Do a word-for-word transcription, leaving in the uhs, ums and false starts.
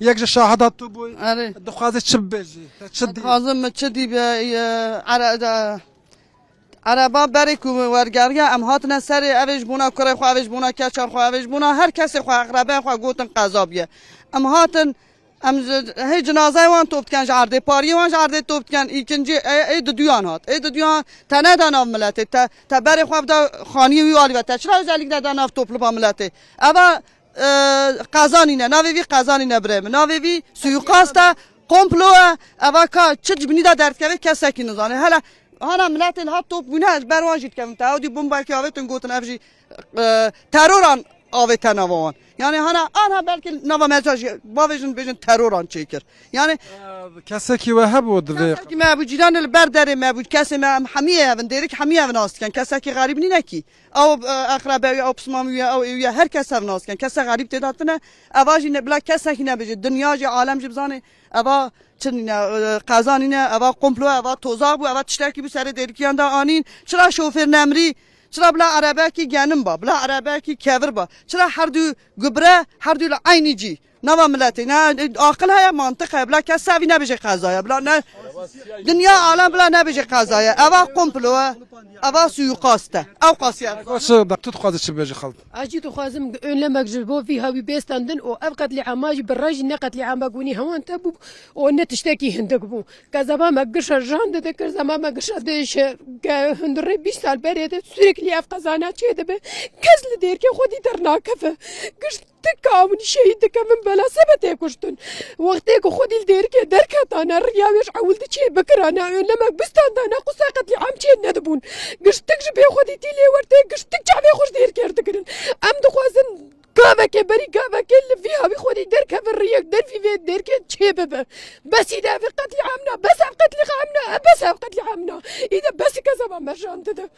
Yek ji şahida tu bûyî. Erê. Dixwazî çi bibêjî? Te çi dî? Dixwazim min çi dî be, e, ere-, de, ereba berê ku wergeriya em hatine serê, ev ê ji bona kurê xwe, ev ê ji bona keça xwe, ev ê ji bona her kesê xwe, eqrebeyê xwe gotin qeza bûye. Em hatin, em ji, hê cinazeyê wan top dikin ji erdê, pariyê wan ji erdê top dikin, îkincî, ê, ê diduyan hat. Ê diduyan te neda nav miletê, te, te berê xwe bida xaniyê wî alî ve. Te çira özellikle da nav topluma miletê? Eva, e, qeza nîne, navê vî qeza nîne birê min. Navê vî suîkast e, komplo e, eva ka çi ji binî de derdikeve kesekî nizane. Hele hana miletê li hat top bûne, ez ber wan jî dikevim te. Ew dî bombakî avêtin gotin ev jî, e, teroran avête nava wan. Yani hana, anha belkî nava me jî bavêjin bêjin teroran çêkir. Yani Kesekî we hebû divê. Kesekî me hebû, cîranê li ber derê me bû, kesê me em hemiyê hev in, dêrik hemiyê hev nas dikin. Kesekî xerîb nîne kî. Ew, e, eqrebe wî, ew pismamî wî, ew ê wî, her kes hev nas dikin. Kese xerîb tê de tune. Eva jî ne, bila kesekî nebêje. Dinya jî, alem jî bizane. Eva çi nîne, e, qeza nîne, eva komplo, eva tozaq bû, eva tiştekî bû serê dêrikiyan de anîn. Çira şofêr nemirî? Çira bila erebekî genim ba, bila erebekî kevir ba? Çira her du gubire, her du li eynî cî? Nava miletê, ne aqil heye, mantiq heye, bila kes sevî nebêje qezaya, bila ne dinya alem bila nebêje qezaya. Eva komplo e, eva suîkast e. Ew qasiye. Baş e, tu dixwazî çi bibêjî xalk? Ez jî dixwazim önlemek ji bo vî hawî bêstandin û ev qetlîama jî bi re jî ne qetlîamek winî hewan te bû û ne tiştekî hindik bû. Kezeba me gişa jan dide, kezeba me gişa dêşe. Ke hundirê bîst sal berê de sürekli ev qezana çê dibe. Kes li dêrkê xwedî dernakeve. Giş Tika min şehîd dikevin bela sebe tê kuştin. Wextê ku xwedî li dêrikê derketane, riya wê ji ewil di çê bikirane, önlemek bistandane, qûsa qetlîam çê nedibûn. Giştik ji bê xwedî tî lê wertê, giştik çavê xwe ji dêrikê dikirin. Em dixwazin gavekê berî gavekê li vî hawî xwedî derkevin, riyek dervî vê dêrikê çê bibe. Besî de ev qetlîam na, bes ev qetlîam na, bes ev qetlîam na. Îde besî kezeba me jan dide.